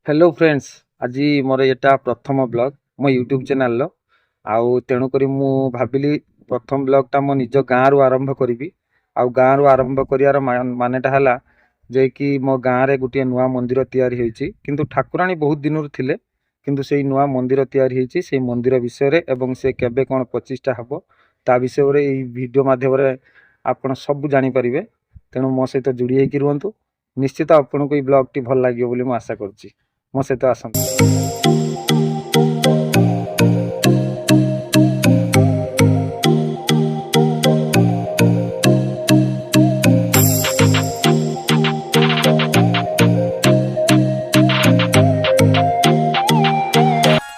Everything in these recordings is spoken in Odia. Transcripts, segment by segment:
ହ୍ୟାଲୋ ଫ୍ରେଣ୍ଡସ୍, ଆଜି ମୋର ଏଇଟା ପ୍ରଥମ ବ୍ଲଗ୍ ମୋ ୟୁଟ୍ୟୁବ୍ ଚ୍ୟାନେଲ୍ର। ଆଉ ତେଣୁକରି ମୁଁ ଭାବିଲି ପ୍ରଥମ ବ୍ଲଗ୍ଟା ମୋ ନିଜ ଗାଁରୁ ଆରମ୍ଭ କରିବି। ଆଉ ଗାଁରୁ ଆରମ୍ଭ କରିବାର ମାନେଟା ହେଲା ଯେ କି ମୋ ଗାଁରେ ଗୋଟିଏ ନୂଆ ମନ୍ଦିର ତିଆରି ହେଇଛି। କିନ୍ତୁ ଠାକୁରାଣୀ ବହୁତ ଦିନରୁ ଥିଲେ, କିନ୍ତୁ ସେଇ ନୂଆ ମନ୍ଦିର ତିଆରି ହେଇଛି। ସେଇ ମନ୍ଦିର ବିଷୟରେ ଏବଂ ସେ କେବେ କ'ଣ ପ୍ରତିଷ୍ଠା ହେବ ତା ବିଷୟରେ ଏଇ ଭିଡ଼ିଓ ମାଧ୍ୟମରେ ଆପଣ ସବୁ ଜାଣିପାରିବେ। ତେଣୁ ମୋ ସହିତ ଯୋଡ଼ି ହେଇକି ରୁହନ୍ତୁ। ନିଶ୍ଚିତ ଆପଣଙ୍କୁ ଏଇ ବ୍ଲଗ୍ଟି ଭଲ ଲାଗିବ ବୋଲି ମୁଁ ଆଶା କରୁଛି। ମୋ ସହିତ ଆସନ୍ତୁ।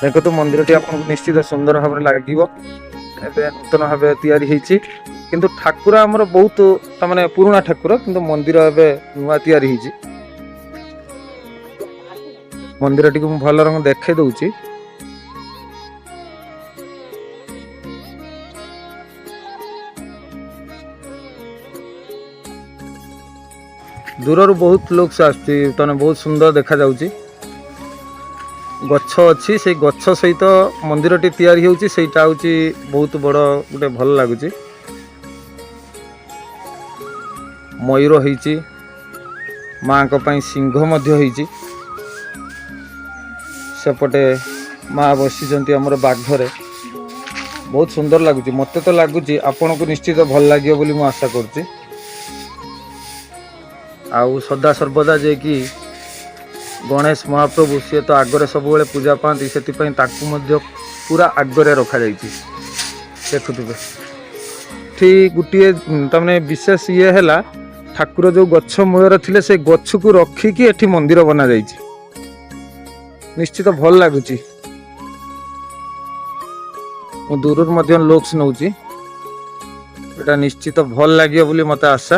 ଦେଖନ୍ତୁ, ମନ୍ଦିରଟି ଆପଣଙ୍କୁ ନିଶ୍ଚିତ ସୁନ୍ଦର ଭାବରେ ଲାଗିବ। ଏବେ ନୂତନ ଭାବେ ତିଆରି ହେଇଛି, କିନ୍ତୁ ଠାକୁର ଆମର ବହୁତ ତାମାନେ ପୁରୁଣା ଠାକୁର, କିନ୍ତୁ ମନ୍ଦିର ଏବେ ନୂଆ ତିଆରି ହେଇଛି। ମନ୍ଦିରଟିକୁ ମୁଁ ଭଲ ରଙ୍ଗ ଦେଖେଇ ଦଉଛି। ଦୂରରୁ ବହୁତ ଲୁକ୍ସ ଆସୁଛି, ତାମାନେ ବହୁତ ସୁନ୍ଦର ଦେଖାଯାଉଛି। ଗଛ ଅଛି, ସେଇ ଗଛ ସହିତ ମନ୍ଦିରଟି ତିଆରି ହେଉଛି। ସେଇଟା ହେଉଛି ବହୁତ ବଡ଼ ଗୋଟେ ଭଲ ଲାଗୁଛି। ମୟୂର ହେଇଛି, ମାଙ୍କ ପାଇଁ ସିଂହ ମଧ୍ୟ ହେଇଛି। ସେପଟେ ମା ବସିଛନ୍ତି ଆମର ବାଘରେ। ବହୁତ ସୁନ୍ଦର ଲାଗୁଛି। ମୋତେ ତ ଲାଗୁଛି ଆପଣଙ୍କୁ ନିଶ୍ଚିତ ଭଲ ଲାଗିବ ବୋଲି ମୁଁ ଆଶା କରୁଛି। ଆଉ ସଦା ସର୍ବଦା ଯିଏକି ଗଣେଶ ମହାପ୍ରଭୁ, ସିଏ ତ ଆଗରେ ସବୁବେଳେ ପୂଜା ପାଆନ୍ତି, ସେଥିପାଇଁ ତାକୁ ମଧ୍ୟ ପୁରା ଆଗରେ ରଖାଯାଇଛି। ଦେଖୁଥିବେ, ଏଠି ଗୋଟିଏ ତାମାନେ ବିଶେଷ ଇଏ ହେଲା, ଠାକୁର ଯେଉଁ ଗଛ ମୂଳରେ ଥିଲେ ସେ ଗଛକୁ ରଖିକି ଏଠି ମନ୍ଦିର ବନାଯାଇଛି। ନିଶ୍ଚିତ ଭଲ ଲାଗୁଛି। ମୁଁ ଦୂରରୁ ମଧ୍ୟ ଲୁକ୍ସ ନେଉଛି। ଏଇଟା ନିଶ୍ଚିତ ଭଲ ଲାଗିବ ବୋଲି ମୋତେ ଆଶା।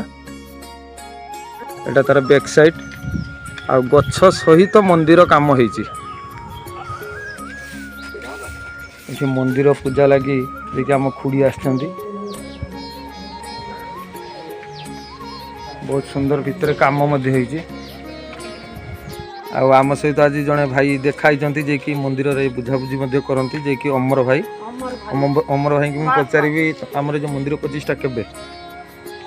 ଏଇଟା ତାର ବ୍ୟାକ୍ ସାଇଡ୍। ଆଉ ଗଛ ସହିତ ମନ୍ଦିର କାମ ହେଇଛି। ଏଠି ମନ୍ଦିର ପୂଜା ଲାଗି ଦେଖି ଆମ ଖୁଡ଼ି ଆସିଛନ୍ତି। ବହୁତ ସୁନ୍ଦର ଭିତରେ କାମ ମଧ୍ୟ ହେଇଛି। ଆଉ ଆମ ସହିତ ଆଜି ଜଣେ ଭାଇ ଦେଖା ହେଇଛନ୍ତି, ଯିଏକି ମନ୍ଦିରରେ ବୁଝାବୁଝି ମଧ୍ୟ କରନ୍ତି, ଯିଏକି ଅମର ଭାଇ। ଅମର ଭାଇଙ୍କୁ ମୁଁ ପଚାରିବି, ଆମର ଯେଉଁ ମନ୍ଦିର ପ୍ରତିଷ୍ଠା କେବେ?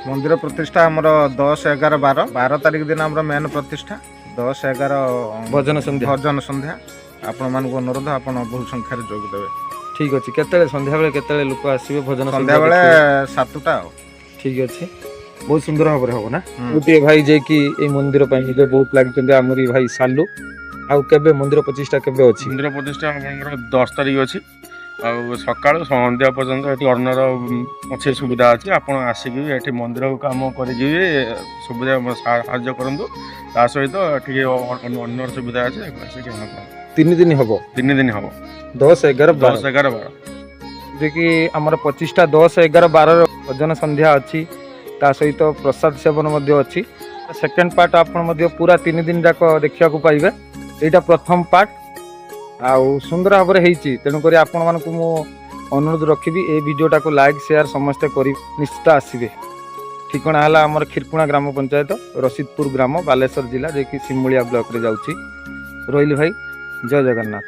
ମନ୍ଦିର ପ୍ରତିଷ୍ଠା ଆମର 10, 11, 12। 12 ତାରିଖ ଦିନ ଆମର ମେନ୍ ପ୍ରତିଷ୍ଠା। 10, 11 ଭଜନ ସନ୍ଧ୍ୟା। ଭଜନ ସନ୍ଧ୍ୟା। ଆପଣମାନଙ୍କୁ ଅନୁରୋଧ, ଆପଣ ବହୁ ସଂଖ୍ୟାରେ ଯୋଗ ଦେବେ। ଠିକ ଅଛି। କେତେବେଳେ ସନ୍ଧ୍ୟାବେଳେ କେତେବେଳେ ଲୋକ ଆସିବେ ଭଜନ ସନ୍ଧ୍ୟା ସନ୍ଧ୍ୟାବେଳେ ଦେଖିବେ? 7ଟା। ଆଉ ଠିକ ଅଛି। ବହୁତ ସୁନ୍ଦର ଭାବରେ ହବ ନା? ହୁଁ। ଗୋଟିଏ ଭାଇ ଯିଏକି ଏଇ ମନ୍ଦିର ପାଇଁ ନିଜେ ବହୁତ ଲାଗିଛନ୍ତି, ଆମରି ଭାଇ ସାଲୁ। ଆଉ କେବେ ମନ୍ଦିର ପ୍ରତିଷ୍ଠା କେବେ ଅଛି? ମନ୍ଦିର ପ୍ରତିଷ୍ଠା ଆପଣଙ୍କର 10 ତାରିଖ ଅଛି। ଆଉ ସକାଳୁ ସନ୍ଧ୍ୟା ପର୍ଯ୍ୟନ୍ତ ଏଠି ଅନ୍ନର ଅଛି, ସୁବିଧା ଅଛି। ଆପଣ ଆସିକି ବି ଏଠି ମନ୍ଦିର କାମ କରିକି ବି ସୁବିଧା ସାହାଯ୍ୟ କରନ୍ତୁ। ତା ସହିତ ଏଠି ଅନ୍ନର ସୁବିଧା ଅଛି, ଆସିକି ଗ୍ରହଣ କରନ୍ତୁ। 3 ଦିନ ହବ? 3 ଦିନ ହବ। 10, 11, 12। 10, 11, 12। ଯିଏକି ଆମର ପ୍ରତିଷ୍ଠା 10, 11, 12ର ଭଜନ ସନ୍ଧ୍ୟା ଅଛି, ତା ସହିତ ପ୍ରସାଦ ସେବନ ମଧ୍ୟ ଅଛି। ସେକେଣ୍ଡ ପାର୍ଟ ଆପଣ ମଧ୍ୟ ପୁରା 3 ଦିନ ଯାକ ଦେଖିବାକୁ ପାଇବେ। ଏଇଟା ପ୍ରଥମ ପାର୍ଟ ଆଉ ସୁନ୍ଦର ଭାବରେ ହେଇଛି। ତେଣୁକରି ଆପଣମାନଙ୍କୁ ମୁଁ ଅନୁରୋଧ ରଖିବି, ଏଇ ଭିଡ଼ିଓଟାକୁ ଲାଇକ୍ ସେୟାର ସମସ୍ତେ କରି ନିଶ୍ଚିତ ଆସିବେ। ଠିକଣା ହେଲା ଆମର ଖିରକୁଣା ଗ୍ରାମ ପଞ୍ଚାୟତ, ରସିଦପୁର ଗ୍ରାମ, ବାଲେଶ୍ୱର ଜିଲ୍ଲା, ଯିଏକି ସିମୁଳିଆ ବ୍ଲକରେ ଯାଉଛି। ରହିଲି ଭାଇ, ଜୟ ଜଗନ୍ନାଥ।